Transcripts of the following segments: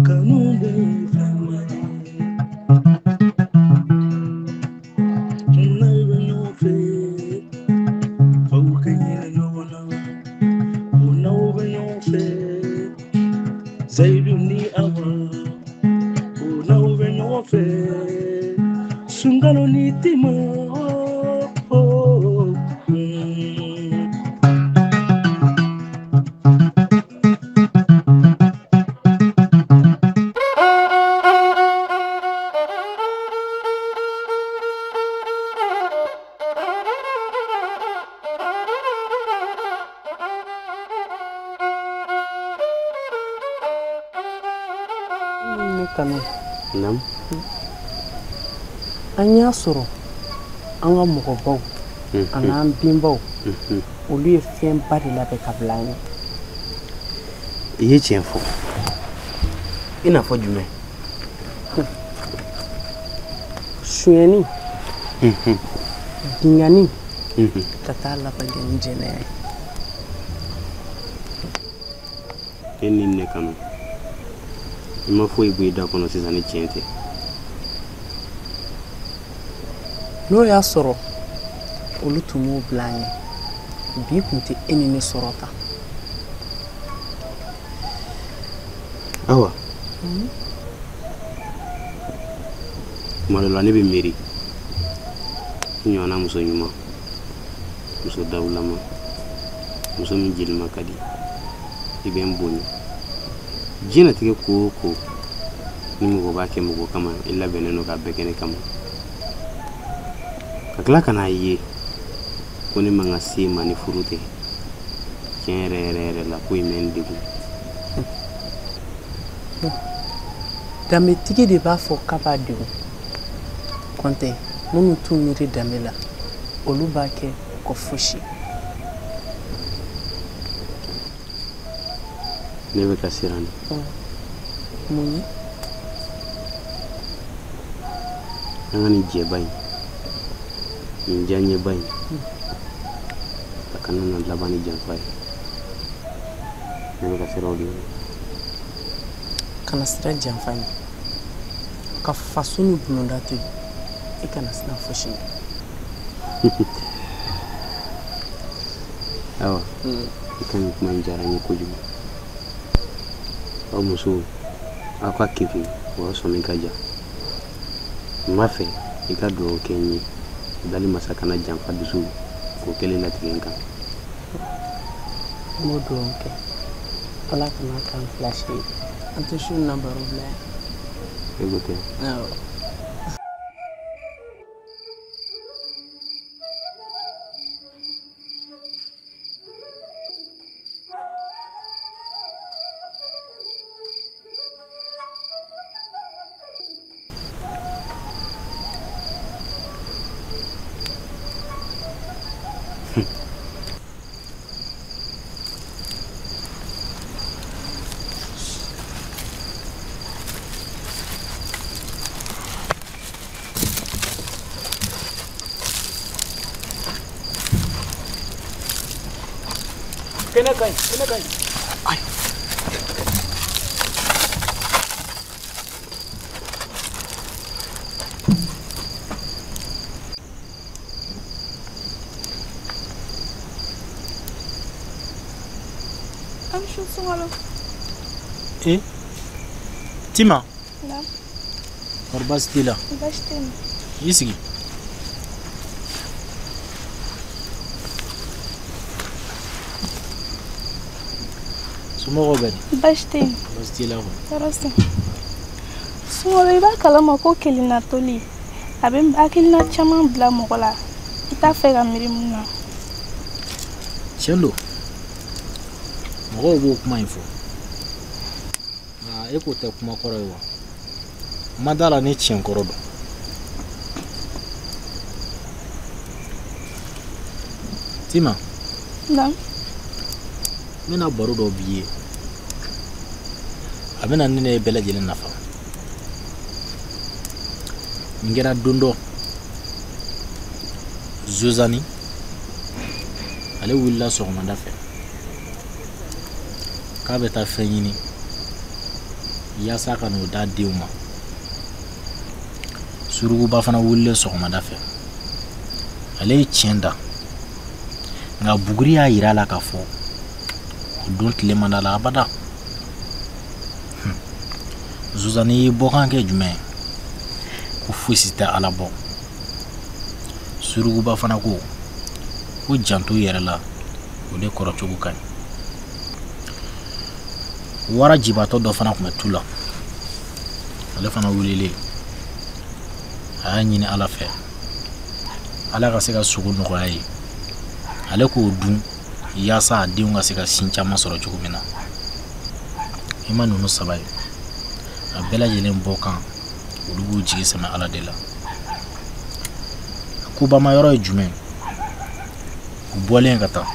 Kanu bɛ fɛnba ye. N'aw bɛ ɲɔgɔn fɛ, f'aw ka hinɛ ɲɔgɔn na. Ko n'aw bɛ ɲɔgɔn fɛ, Seyidu ni Awa. Ko n'aw bɛ ɲɔgɔn fɛ, Sunkalo ni Tima. Oh, mm. Ne kanu. Naamu. An y'a sɔrɔ an ka mɔgɔbaw an'an benbaw, olu ye fɛnba de labɛn ka bila an ɲɛ. I ye tiɲɛ fɔ. I n'a fɔ jumɛn? Sonyɛni, binkanni, ka taa laban kɛ ni jɛnɛya ye. E ni ne kanu, i ma foyi bɔ i da kɔnɔ sisan ni tiɲɛ tɛ. N'o y'a sɔrɔ olu tun m'o bila an ɲɛ, bi tun tɛ e ni ne sɔrɔ tan. Awa, tuma dɔ la ne bɛ miiri i ɲɔgɔnna muso ɲuman, muso dawulama, muso min jelima ka di, i bɛ n bonya. Diɲɛlatigɛ ko o ko ni mɔgɔ b'a kɛ mɔgɔ kama, i labɛnnen don k'a bɛɛ kɛ ne kama. Ka tila ka n'a ye ko ne man ka se ma ni furu tɛ, tiɲɛ yɛrɛ yɛrɛ yɛrɛ la, ko in bɛ n degun. Danbetigi de b'a fɔ k'a b'a degun. Kɔntɛ minnu t'u miiri danbe la, olu b'a kɛ u ka fosi. Ne bɛ ka siran de. Mun ye? An ka nin jɛba in, nin diyaɲɛba in, a kana na laban ni janfa ye. Ne bɛ ka siran o de ɲɛ. Kana siran janfa ɲɛ. Ka faso ni bulonda to yen, i kana siran fosi ɲɛ. Awa, i ka nin kuma in diyara n ye kojugu. Aw musow, aw ka kekun, o y'a sɔmi ka jan. N b'a fɛ i ka dugawu kɛ n ye, dali masa kana janfa dusu k'o kelen latigɛ n kan. N b'o dugawu kɛ, Ala kana k'an fila si ye. An tɛ su na baro bila yan. E ko tɛ. Awɔ. Kɛnɛ ka ɲi, kɛnɛ ka ɲi. Ayi. An su Sunkalo. E Tima. Naamu. Kɔri baasi t'i la? Baasi tɛ yen. I sigi. Somɔgɔw bɛ di? Baasi tɛ yen. Baasi t'i la kɔni? Tɔɔrɔ si. Sunkalo, i b'a kalama ko kelenna toli a bɛ hakilina caman bila mɔgɔ la, i t'a fɛ ka miiri mun na. Tiɲɛ don, mɔgɔw b'o kuma in fɔ, nka e k'o tɛ kuma kɔrɔ ye wa? N ma d'a la ni tiɲɛ kɔrɔ don. Tima. Naamu. N bɛna baro dɔ b'i ye, a bɛna ne ne bɛɛ lajɛlen nafa. Nin kɛra don dɔ, Zozani ale wulila sɔgɔmada fɛ k'a bɛ taa fɛn ɲini Yaasa ka n'o d'a denw ma. Surukuba fana wulilen sɔgɔmada fɛ, ale ye tiɲɛ da, nka buguri y'a yira a la k'a fɔ o don tile man d'a la abada. Zozani ye bɔkan kɛ jumɛn ye? Ko fosi tɛ Ala bɔ. Surukuba fana ko ko janto yɛrɛ la, o de kɔrɔ cogo ka ɲi. Wara jibatɔ dɔ fana tun bɛ tu la, ale fana wulilen, a y'a ɲini Ala fɛ Ala ka se ka sogo nɔgɔya ye, ale k'o dun yaasa a denw ka se ka sin caman sɔrɔ cogo min na. I ma ninnu saba ye, a bɛɛ lajɛlen bɔ kan, olu b'u jigi sɛmɛ Ala de la. A kobama yɔrɔ ye jumɛn? U bɔlen ka taa,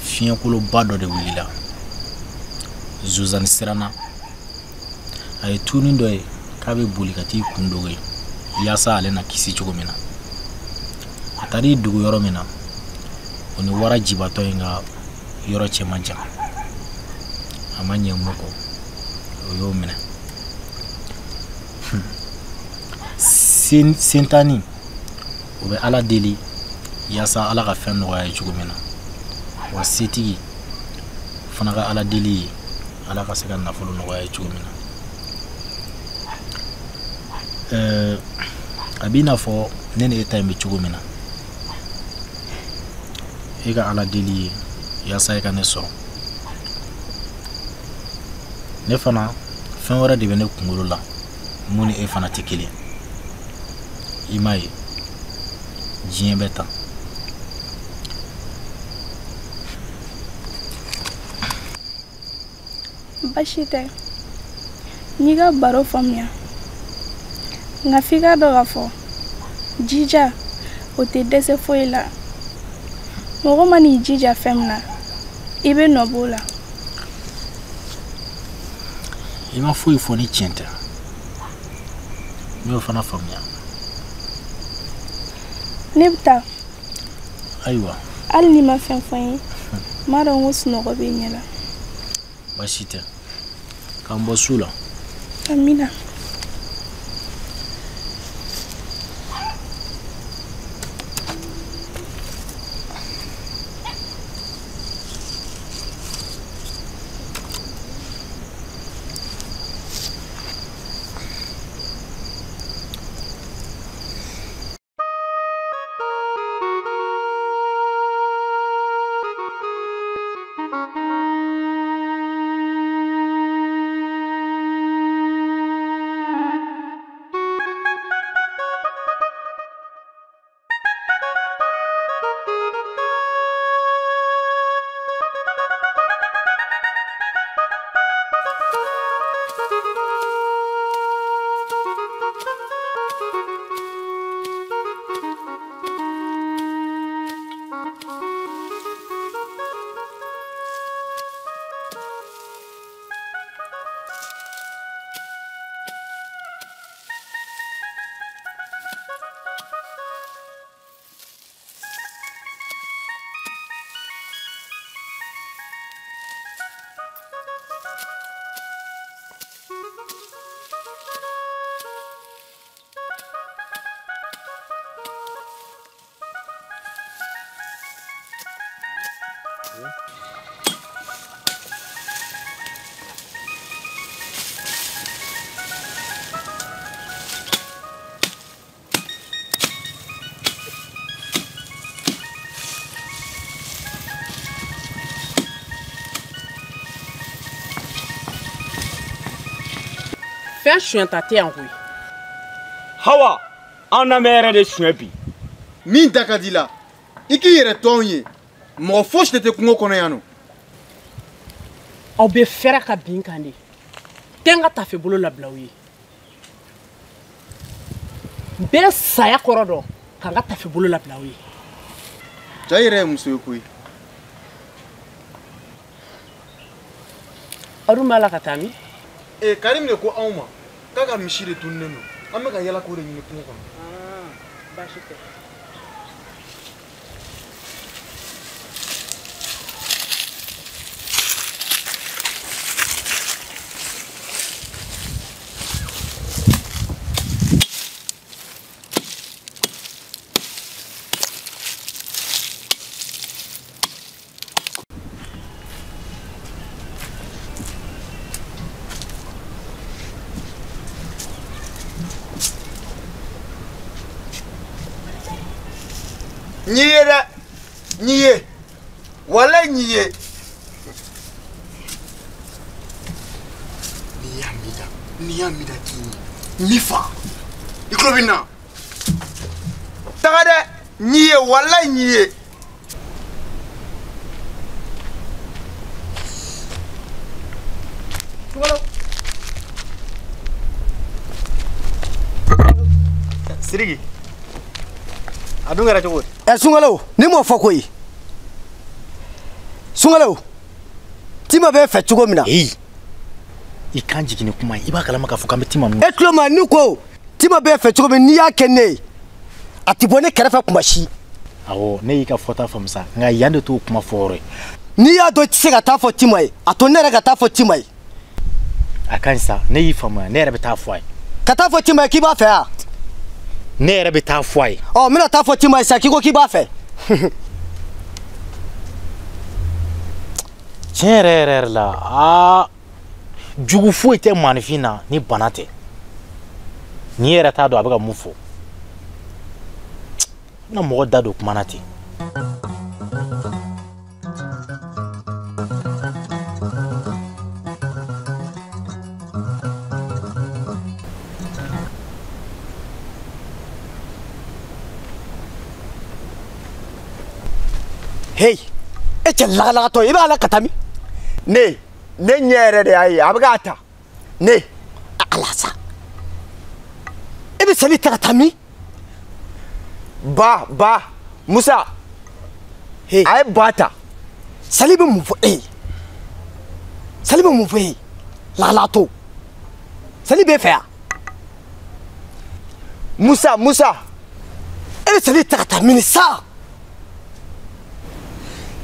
fiɲɛkoloba dɔ de wulila. Zozani siranna, a ye tuuni dɔ ye k'a bɛ boli ka t'i kun dogo yen yaasa ale na kisi cogo min na. A taar'i dogo yɔrɔ min na, o ni wara jibatɔ in ka yɔrɔ cɛ man jan. A ma ɲɛ mun kɔ, o y'o minɛ. Sentani, o bɛ Ala deli yaasa Ala ka fɛn nɔgɔya ye cogo min na. Wa setigi fana ka Ala deli ye Ala ka se ka nafolo nɔgɔya ye cogo min na. A b'i n'a fɔ ne ni e ta in bɛ cogo min na, e ka Ala deli ye yaasa e ka ne sɔrɔ. Ne fana fɛn wɛrɛ de bɛ ne kunkolo la mun ni e fana tɛ kelen. I m'a ye, diɲɛ bɛ tan. Baasi tɛ, n y'i ka baro faamuya, nka f'i k'a dɔn k'a fɔ jija o tɛ dɛsɛ foyi la. Mɔgɔ man'i jija fɛn min na, i bɛ nɔ b'o la. I ma foyi fɔ ni tiɲɛ tɛ, n y'o fana faamuya. Ne bɛ taa. Ayiwa. Hali n'i ma fɛn fɔ n ye, n m'a dɔn ko sunɔgɔ bɛ ɲɛ la. Baasi tɛ, k'an bɔ su la. Amina. Fɛn suɲɛta tɛ yan koyi. Hawa, an na mɛn yɛrɛ de suɲɛ bi. Min da ka di la, i k'i yɛrɛ to anw ye. Mɔgɔ fosi de tɛ kungo kɔnɔ yan nɔ. Aw bɛ fɛrɛ ka bin kan de. Tɛ n ka tafe bolo labila aw ye. N bɛ saya kɔrɔ dɔn ka n ka tafe bolo labila aw ye. Ja yɛrɛ ye muso ye koyi. Aw dun b'a la ka taa min? Karim de ko anw ma k'a ka misi de tununnen don, an bɛ ka yala k'o de ɲini kungo kɔnɔ. Baasi tɛ. N y'i ye dɛ, n y'i ye, walayi n y'i ye. N'i y'a min da, n'i y'a min da k'i ɲɛ, n b'i fa. I tulo bɛ n na. Taga dɛ, n y'i ye, walayi n y'i ye. Sidiki, a dun kɛra cogo di? Ɛ Sunkalo, ni m'o fɔ koyi. Sunkalo, Tima bɛ fɛ cogo min na. Eyi, i kan jigin ni kuma ye, i b'a kalama k'a fɔ k'an bɛ Tima ninnu. E tulo ma ni ko Tima bɛ fɛ cogo min n'i y'a kɛ ne ye, a tɛ bɔ ne kɛrɛfɛ kuma si. Awɔ, ne y'i ka fɔta faamu sa, nka yan de t'o kuma fɔ yɔrɔ ye. N'i y'a dɔn i tɛ se ka taa fɔ Tima ye, a to ne yɛrɛ ka taa fɔ Tima ye. A ka ɲi sa, ne y'i faamuya, ne yɛrɛ bɛ taa fɔ a ye. Ka taa fɔ Tima ye k'i b'a fɛ wa? Ne yɛrɛ bɛ taa fɔ a ye. Ɔ n bɛna taa fɔ Tima ye sisan k'i ko k'i b'a fɛ. Tiɲɛ yɛrɛ yɛrɛ yɛrɛ la, aa jugu foyi tɛ maanifin na ni bana tɛ. N'i yɛrɛ t'a dɔn a bɛ ka mun fɔ. N bɛna mɔgɔ da don kuma na ten. Hey, e cɛ lagalagatɔ i b'a la ka taa min? Ne ɲɛ yɛrɛ de y'a ye, a bɛ k'a ta. Ne. Ala sa. E bɛ sali ta ka taa min? Ba, Musa. Hey. A ye ba ta. Sali bɛ mun fɔ e ye? Sali bɛ mun fɔ e ye? Lagalagatɔ. Sali b'e fɛ yan? Musa. E bɛ sali ta ka taa min sa?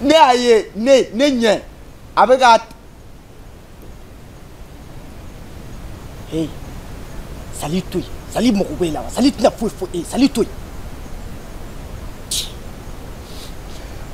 Ne y'a ye, ne ɲɛ, a bɛ ka. Hey, Sali to yen, Sali mago b'e la wa? Sali tɛna foyi fɔ e ye, Sali to yen.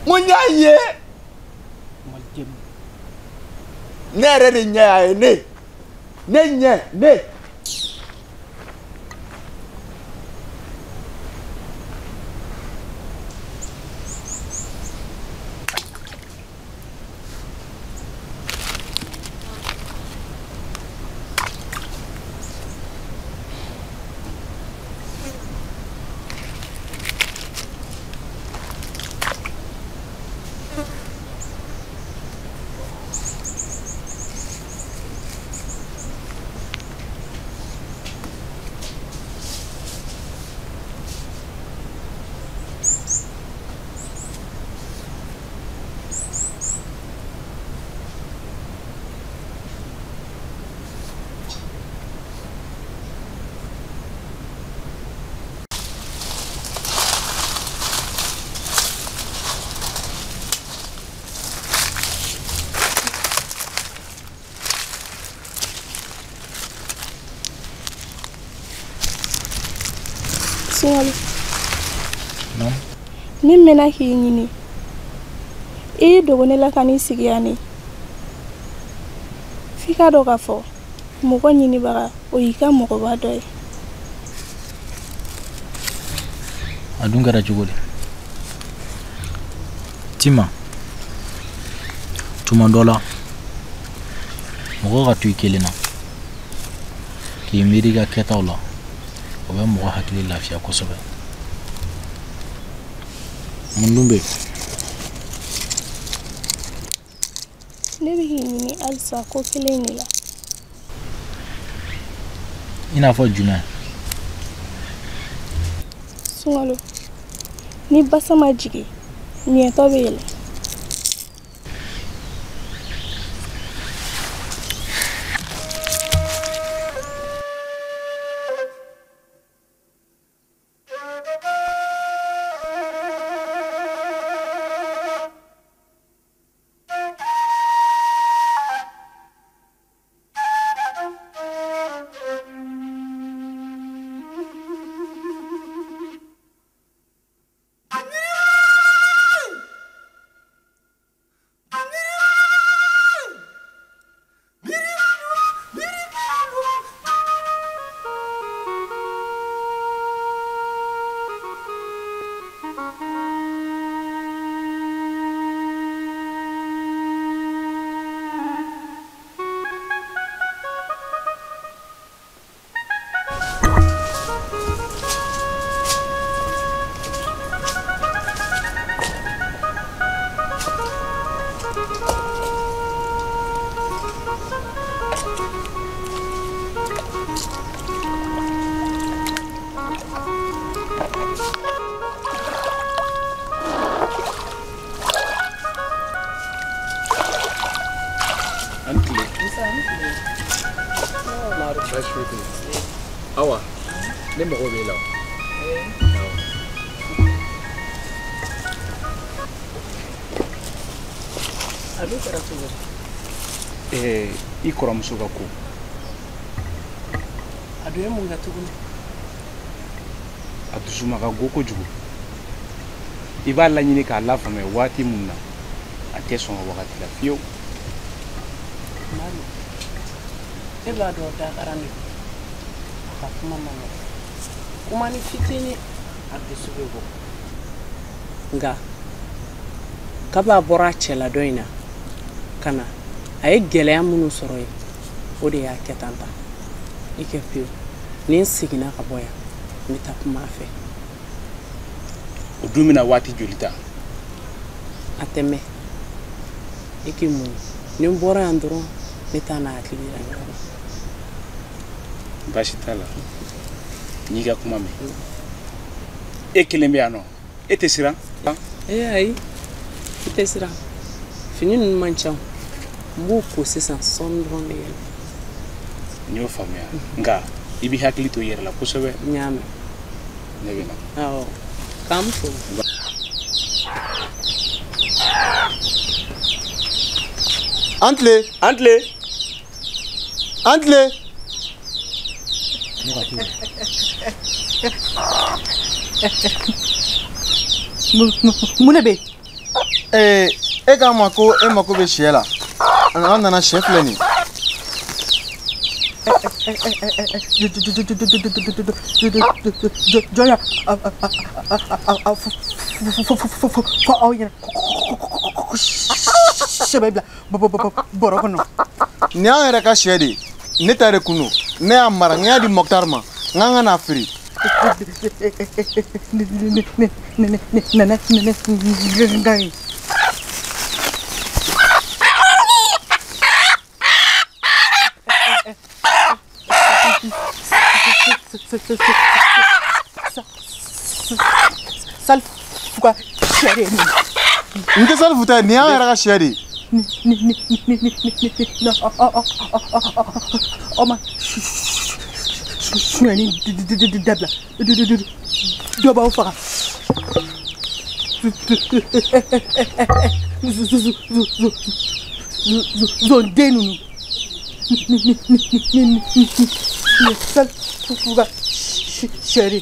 N ko n y'a ye. Ne yɛrɛ de ɲɛ y'a ye, ne ɲɛ, ne. Sunkalo. Non. Ne mɛnna k'i ɲini. I y'i dogo ne la ka n'i sigi yan de. F'i k'a dɔn k'a fɔ mɔgɔ ɲinibaga o y'i ka mɔgɔba dɔ ye. A dun kɛra cogo di? Tima, tuma dɔ la mɔgɔ ka to i kelen na k'i miiri i ka kɛtaw la, o bɛ mɔgɔ hakili lafiya kosɛbɛ. Mun dun bɛ yen? Ne bɛ k'i ɲini halisa ko kelen in de la. I n'a fɔ jumɛn? Sunkalo, ni basa ma jigin, ɲɛtɔ bɛ yɛlɛ. Baasi foyi tɛ yen. Awa, ne mago b'e la o. Awɔ. A dun kɛra cogo di? I kɔrɔmuso ka ko. A dun ye mun kɛ tuguni? A dusuma ka go kojugu. I b'a laɲini k'a lafaamuya waati mun na, a tɛ sɔn o wagati la fiyewu. Madu, e b'a dɔn dakaran de don. A ka kuma man nɔgɔn. Kuma ni fitinin a dusu bɛ bɔ. Nka kabi a bɔra a cɛla dɔ in na ka na, a ye gɛlɛya minnu sɔrɔ yen, o de y'a kɛ tan ta. I kɛ pewu, ni n seginna ka bɔ yan, n bɛ taa kuma a fɛ. O dun bɛna waati joli ta? A tɛ mɛn. I k'i muɲu. Ni n bɔra yan dɔrɔn, ne t'a n'a hakili yira ɲɔgɔn na. Baasi t'a la. N y'i ka kuma mɛn. E kelen bɛ yan nɔ, e tɛ siran? Ee ayi, i tɛ siran. Fini ninnu man ca o. N b'u ko sisan, sɔɔni dɔrɔn bɛ yɛlɛ. N y'o faamuya. Nka i b'i hakili to i yɛrɛ la kosɛbɛ. N y'a mɛn. Ne bɛ na. Awɔ. K'an fo. An tile. An tile. An tile. Mun de bɛ yen? E k'a ma ko e mako bɛ sɛ la. An nana sɛ filɛ nin ye. Jɔn y'a fɔ aw ɲɛna ko sɛ bɛ bila bɔrɔ kɔnɔ? Nin y'an yɛrɛ ka sɛ de ye. Ne ta de kun don. Ne y'a mara, n y'a di Mɔkutari ma. N k'an ka n'a feere. Salifu ka sɛ de ye nin ye. N tɛ Salifu ta ye, nin y'an yɛrɛ ka sɛ de ye. Aw ma sonyɛni dabila, dɔ b'aw faga. Zonden ninnu. Salifu ka sɛ de.